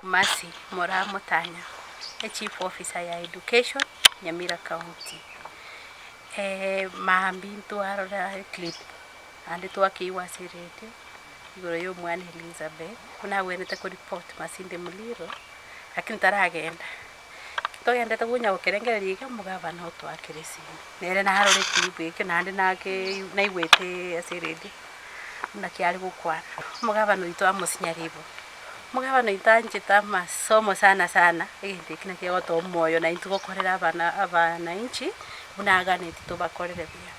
Mercy Moraa Mutanya, echief officer ya education Nyamira county. Mambia ntwarora eclip naende twakeigwa ase eredio igoro ya omwana Elizabeth buna agwenerete koreport Masinde Muliro lakini taragenda. Togendete konya gokerengereria iga omogabana otoakera esimi, nere narora eclip ekio naende nake naigwete ase eredio buna kiare gokwana. Omogabana oito Amos Nyaribo. Omogabana oito anchete amasomo sana sana, egento ekio nakio kegotoa omoyo na intwe gokorera abana abananchi buna aganeti tobakorere buya.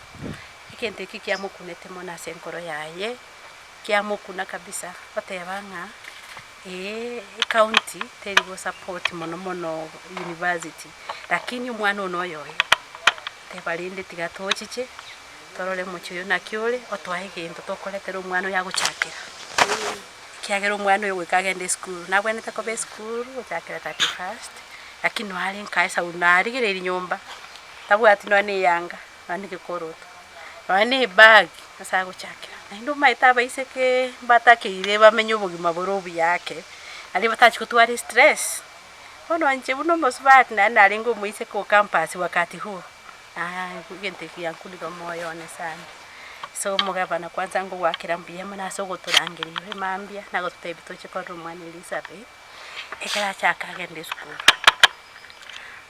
Egento ekio kiamokunete mono ase enkoro yaye, kiamokuna kabisa, goteba ng'a eeh ecounty teri gosupport mono mono university, lakini omwana one oyoye, teba rende tiga tochiche. Torore omochie oyo naki ore, otoe egento tokoretera omwana oyo agochakera, ekiagera omwana oyo goika agende esukuru, nabwenerete koba esukuru gochakera 31st, lakini noo are nka esauri narigereiri nyomba, tabwati nonye na eyanga, nonye na egekoroto, nonye na ebag ase agochakera. Naende omanyete abaiseke mbatakeire bamenye obogima bore obuya ake, naende batachi gotwara estress, bono inche buna omosubati naende narenge omoiseke o campus wakati huo. Egento eke giankunire omoyo one sana. So omogabana kwanza ngogoakera mbuya mono ase ogotorangeria iwe mambia na gototebia toche korora omwana Elizabeth, ekero achaka agende esukuru.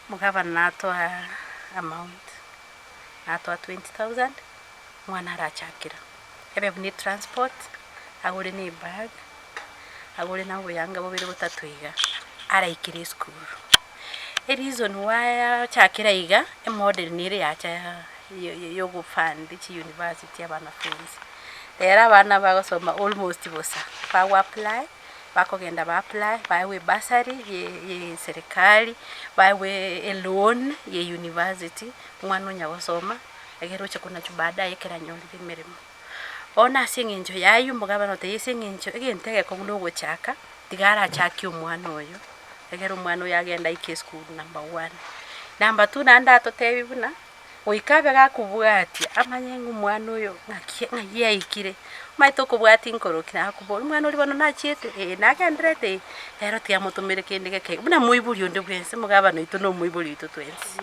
Omogabana natoa amount, natoa 20,000, omwana arachakera, ebe buna etransport, agore na ebag, agore na oboyanga bobere botato iga, araikere esukuru. Ereason why achakire iga, emodel nere yacha ya ogofund chiuniversity abanafunzi. Rero abana bagosoma almost bosa, bago apply, bakogenda ba apply, baegwe ebursary ye eserikari, baegwe eloan ya university, omwana onya gosoma, egere oche konachwa baadaye ekero anyorire emeremo. Bono ase eng'encho ya aywo omogabana otebia ase eng'encho egento egekong'u na ogochaka, tiga arachakie omwana oyo, egere omwana oyo agende aike esukuru number one. Number two naende atotebie buna, goika abe gakobwatia amanye ng'a omwana oyo ng'aki ng'ai aikire, omanyete okobwatia nkoroki nakoboria omwana oria bono nachiete eh nagendererete eh, ero tiga motomere kende geke iga, buna moibori onde bwensi omogabana oito na omoibori oito twensi.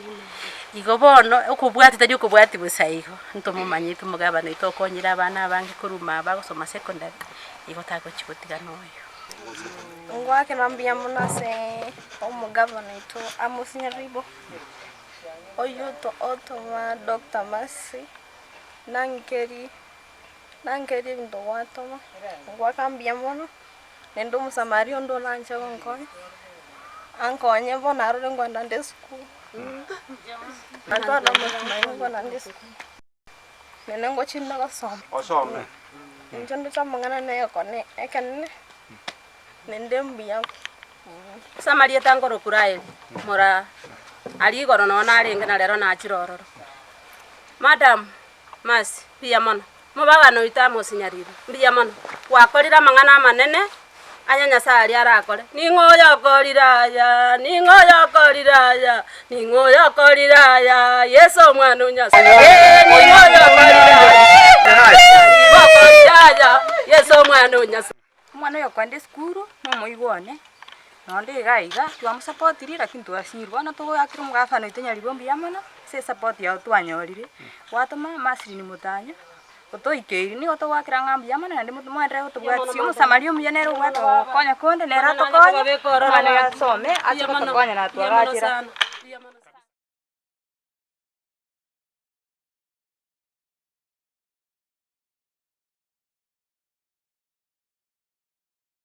Igo bono okobwatia tari okobwatia bosa igo, ntomomanyete omogabana oito okonyire abana abange korwa ime aba bagosoma secondary, igo tagochi gotigana oyo. Ngoakera mbuya mono ase omogabana oito Amos Nyaribo, oyio otoma Doctor Mercy, nankeri nankeri ebinto gwatoma, ngoaka mbuya mono, naende omosamaria onde oranche gonkonya, ankonye bono arore nkoenda nde esukuru, natware omochie nkoenda nde esukuru. Nene ngochia inde gosoma. Osome. Inche ndoche amang'ana na egekone ekenene, naende mbuya. Ase amarieta nkorokwa Raeli, moraa, aria igoro noo narenge na rero nachire ororo. Madam, Mercy, mbuya mono, mobagane oito Amos Nyaribo, mbuya mono, gwakorire amang'ana amanene Aya Nyasae aria arakore, Ning'o oyokorire aya? Ning'o oyokorire aya? Ning'o oyokorire aya? Yeso Omwana o Nyasae. Ee, ning'o oyokorire aya? Ning'o okorire aya? Yeso Omwana o Nyasae. Omwana oyo okoenda esukuru, na omoigwa one, nonde iga iga, twamosapotiri lakini twasinyirwe. Bono togoakera omogafana oito Nyaribo mbuya mono, ase esapoti yao twanyorire, gwatoma Maslin Mutanya. Otoikeiri, nigo togoakera ng'a mbuya mono naende moenderere gotobwatisia. Omosamaria omuya nere obwate ogokonya konde, nere atokonye, omwana oyo asome, ache gotokonya na atwagachere.